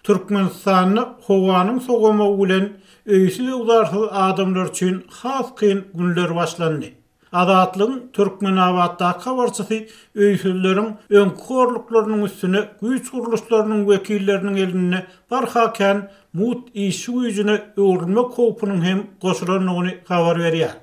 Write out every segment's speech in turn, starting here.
Türkmenistanda howanyň sowamagy bilen öýsüz-öwzarsyz adamlar üçin has kyn günler başlandy. Azatlygyň Türkmenabatdaky habarçysy öýsüzleriň öňki horluklarynyň üstüne güýç gurluşlarynyň wekilleriniň elinde barha kän mugt işçi güýjüne öwrülmek howpunyň hem goşulandygyny habar berýär.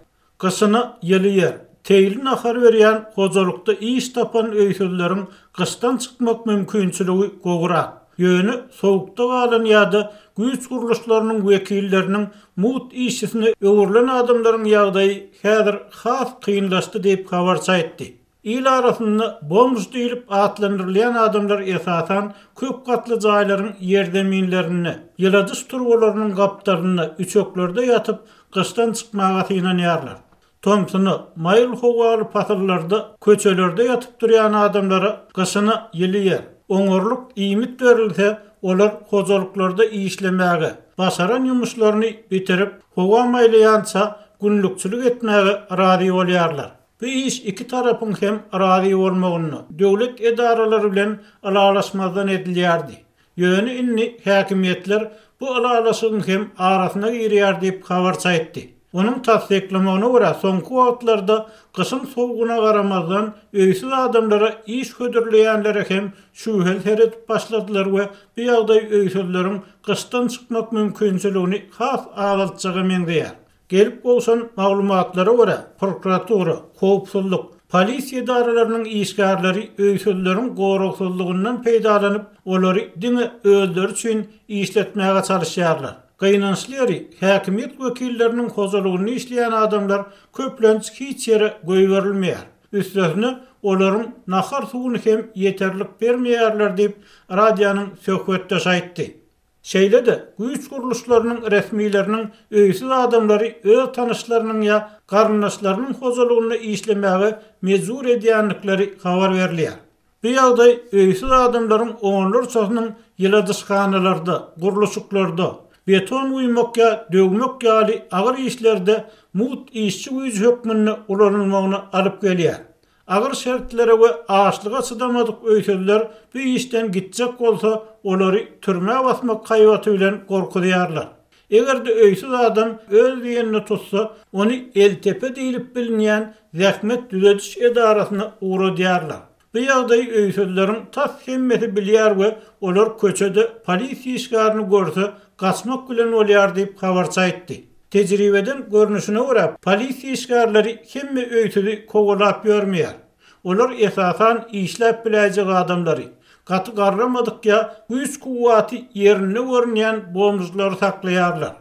Gyşyna ýyly ýer, teýli nahar berýän hojalykda iş tapan öýsüzleriň gyşdan çykmak mümkinçiligi gowurak. Ýöne sowukda galan ýa-da güýç gurluşlarynyň wekilleriniň mugt işçisine öwrülen adamlaryň ýagdaýy häzir has kynlaşdy diýip, habarçy aýtdy. Il arasynda bomž diýlip atlandyrylýan adamlar esasan köp gatly jaýlaryň ýerzeminlerinde, ýyladyş turbalarynyň gapdalynda, üçeklerde ýatyp, gyşdan çykmaga synanýarlar. Tomsuna, maýyl howaly pasyllarda köçelerde ýatyp durýan adamlara gyşyna ýyly ýer, oňarlyk iýmit berilse, olar hojalyklarda işlemäge, başaran ýumuşlaryny bitirip, howa maýlaýança günlükçilik etmäge razy bolýarlar. Bu iş iki tarapyň hem razy bolmagynda, döwlet edaralary bilen ylalaşmazdan edilýärdi. Ýöne indi häkimiýetler bu ylalaşygyň hem arasyna girýär diýip, habarçy aýtdy. Onuň tassyklamagyna görä, soňky wagtlarda gyşyň sowugyna garamazdan, öýsüz adamlara iş hödürleýänlere hem şübheli seredip başladylar we bu ýagdaý öýsüzleriň gyşdan çykmak mümkinçiligini has azaltjaga meňzeýär. Gelip gowşan maglumatlara görä, prokuratura, howpsuzlyk, polisiýa edaralarynyň işgärleri öýsüzleriň goragsyzlygyndan peýdalanyp, olary diňe özleri üçin işletmäge çalyşýarlar. Gynançly ýeri, häkimiýet wekilleriniň hojalygynda işleýän adamlar köplenç hiç ýere goýberilmeýär. Üstesine, olaryň nahar-suwuny hem ýeterlik bermeýärler diýip, radionyň söhbetdeşi aýtdy. Şeýle-de, güýç gurluşlarynyň resmileriniň öýsüz adamlary öz tanyşlarynyň ýa garyndaşlarynyň hojalygynda işlemäge mejbur edýändikleri habar berilýär. Bu ýagdaý öýsüz adamlaryň onlarçasynyň ýyladyşhanalarda, gurluşyklarda, beton guýmak ýa döwmek ýaly agyr işlerde mugt işçi güýji hökmünde ulanylmagyna alyp gelýär. Agyr şertlere we açlyga çydamadyk öýsüzler bu işden gitjek bolsa, olary türmä basmak haýbaty bilen gorkuzýarlar. Eger-de öýsüz adam öz diýenini tutsa, ony Eltepe diýlip bilinýän zähmet düzediş edarasyna ugradýarlar. Bu ýagdaýy öýsüzleriň tas hemmesi bilýär we olar köçede polisiýa işgärini görse, gaçmak bilen bolýar diýip, habarçy aýtdy. Tejribeden görnüşine görä, polisiýa işgärleri hemme öýsüzi kowalap ýörmeýär. Olar esasan işläp biläýjek adamlary, gaty garramadyk ýa güýç-kuwwaty ýerinde görünýän bomžlary saklaýarlar.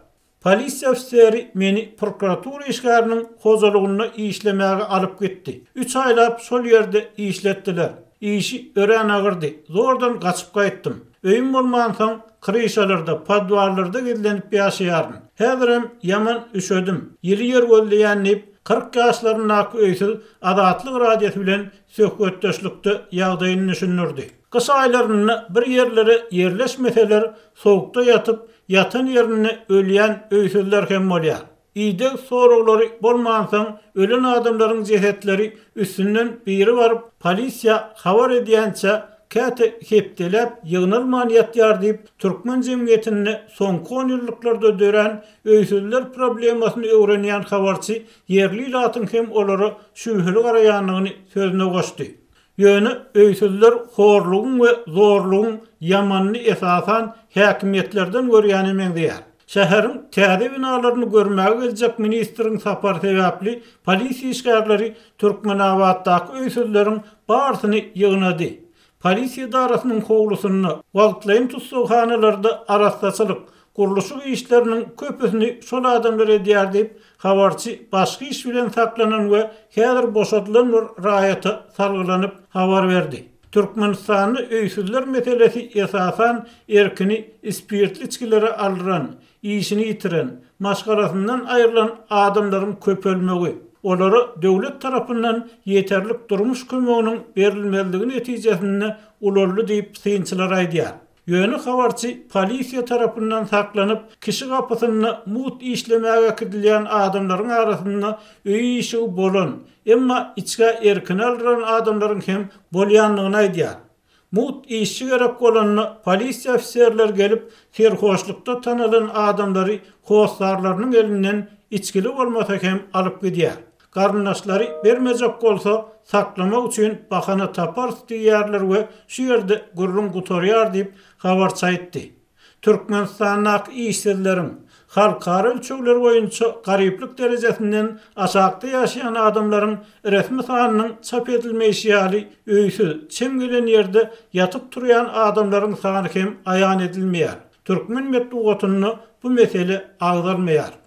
Polisiýa ofiseri meni prokuratura işgäriniň hojalygynda işlemäge alyp gitdi. Üç aýlap şol ýerde işletdiler. Işi örän agyrdy. Zordan gaçyp gaýtdym. Öýüm bolmansoň, kryşalarda, podwallarda gizlenip ýaşaýaryn. Häzirem ýaman üşedim. Ýyly ýer gözleýän diýip, 40 ýaşlaryndaky öýsüz Azatlyk Radiosy bilen söhbetdeşlikde ýagdaýyny düşündirdi. Gyş aýlarynda bir ýerlere ýerleşmeseler, sowukda ýatyp, ýatan ýerinde ölýän öýsüzler hem bolýar. Ideg soraglary bolmansoň, ölen adamlaryň jesetleri üstünden biri baryp, polisiýa habar edýänçä, käte hepdeläp ýygnalman ýatýar diýip, türkmen jemgyýetinde soňky onýyllyklarda dörän öýsüzler problemasyny öwrenýän habarçy ýerli ilatyň hem olara şübheli garaýandygyny sözüne goşdy. Ýöne öýsüzler horlugyň we zorlugyň ýamanyny esasan häkimiýetlerden görýäne meňzeýär. Şäheriň täze binalaryny görmäge geljek ministriň sapary sebäpli polisiýa işgärleri Türkmenabatdaky öýsüzleriň barysyny ýygnady. Polisiýa edarasynyň howlusynda, wagtlaýyn tussaghanalarda arassaçylyk, gurluşyk işleriniň köpüsini şol adamlar edýär diýip, habarçy başga iş bilen saklanan we häzir boşadylan bir raýata salgylanyp habar berdi. Türkmenistanda öýsüzler meselesi esasan erkini spirtli içgilere aldyran, işini ýitiren, maşgalasyndan aýrylan adamlaryň köpelmegi, olara döwlet tarapyndan ýeterlik durmuş kömeginiň berilmezligi netijesinde ulaldy diýip, synçylar aýdýar. Ýöne habarçy polisiýa tarapyndan saklanyp, kişi gapysynda mugt işlemäge äkidilýän adamlaryň arasynda öýi-işigi bolan, emma içgä erkini aldyran adamlaryň hem bolýandygyny aýdýar. Mugt işçi gerek bolanda polisiýa ofiserleri gelip, serhoşlukda tanalan adamlary hossarlarynyň elinden içgili bolmasa hem alyp gidýär. Garyndaşlary bermejek bolsa, saklamak üçin bahana taparys diýýärler we şu ýerde gürrüň gutarýar diýip, habarçy aýtdy. Türkmenistandaky işsizleriň, halkara ölçegleri boýunça garyplyk derejesinden aşakda ýaşaýan adamlaryň resmi sanynyň çap edilmeýşi ýaly öýsüz, çem gelen ýerde ýatyp-turýan adamlaryň sany hem aýan edilmeýär. Türkmen metbugatynda bu mesele agzalmaýar.